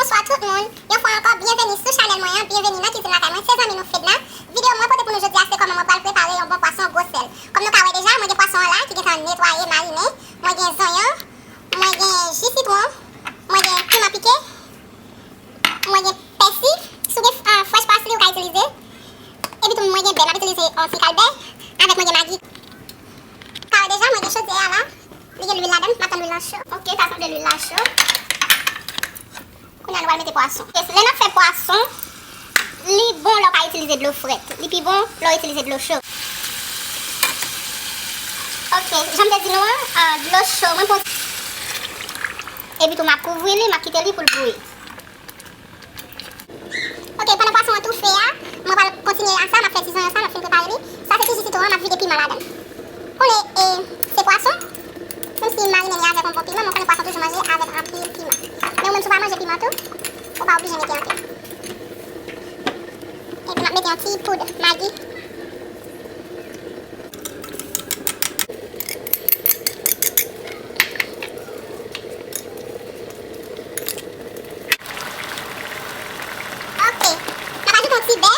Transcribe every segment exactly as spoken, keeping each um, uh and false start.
Bonswa tout moun, yon fwa ankò, byenveni sou chanèl mwen an, byenveni nan kizin lakay mwen, se zanmi nou Fedna. Videyo mwen pote pou nou jodi a, se kòman mwen pral prepare yon bon pwason gwo sèl. Kòm nou ka wè deja, mwen gen pwason an la ki gentan netwaye, marinen. Mwen gen zonyon, mwen gen ji sitwon, mwen gen piman pike, mwen gen pèsi. Si w gen, ah, fresh parsley, ou ka itilize. Epi tou, mwen gen bè, m ap itilize yon ti kal bè. Avèk mwen gen magi. Ou ka wè deja, mwen gen chodyè a la. Li gen lwil ladan l, m ap tann lwil lan cho. Ok, sa sanble lwil la cho. Kounye a, nou pral mete pwason. E lè n ap fè pwason, li bon lè w pa itilize dlo frèt. Li pi bon lè w itilize dlo cho. Ok, jan m te di nou an, ah, dlo cho, mwen pran. Epi tou, m ap kouvri li, m ap kite li pou l bouyi. Ok, pandan pwason an toufe a, mwen pral kontinye ak sa, m ap fè ti zonyon sa, m ap fin prepare li. Sa se ti ji sitwon an, m ap vide piman ladan l. Konnen, e, se pwason, menm si m marinen li avèk yon bon piman, men w konnen pwason toujou manje avèk anpil piman. Men ou menm si w pa manje piman tou, ou pa oblije mete anpil. Epi m ap mete yon ti poud magi. Ok. M ap ajoute yon ti bè.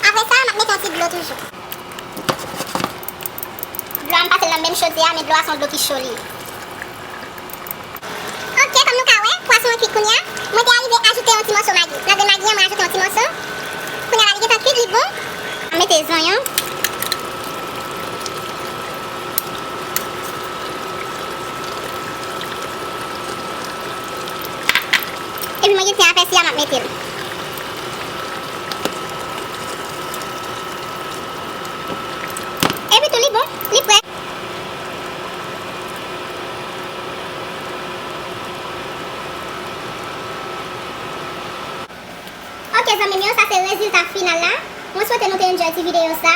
Apre sa, m ap mete yon ti dlo toujou. Dlo a, m pase l nan menm chodyè a, men dlo a se yon dlo ki cho li ye. Ok, kòm nou ka wè, pwason an kwit kounye a. Mwen te arive ajoute yon ti mòso magi. Nan grenn magi an, mwen ajoute yon ti mòso. Kounye a la, li gentan kwit, li bon. Mete zonyon. Epi mwen gen ti apèsi a, m ap mete l. Epi tou, li bon, li prè. Ok, zanmi m yo, sa se rezilta final la. Mwen swete nou te enjoy ti videyo sa.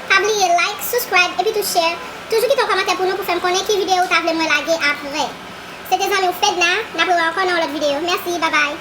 Pa bliye like, subscribe, epi tou share. Toujou kite yon kòmantè pou nou pou fè m konnen ki videyo ou ta vle mwen lage apre. Se te zanmi w Fedna, n ap rewè ankò nan yon lòt videyo. Mèsi, babay.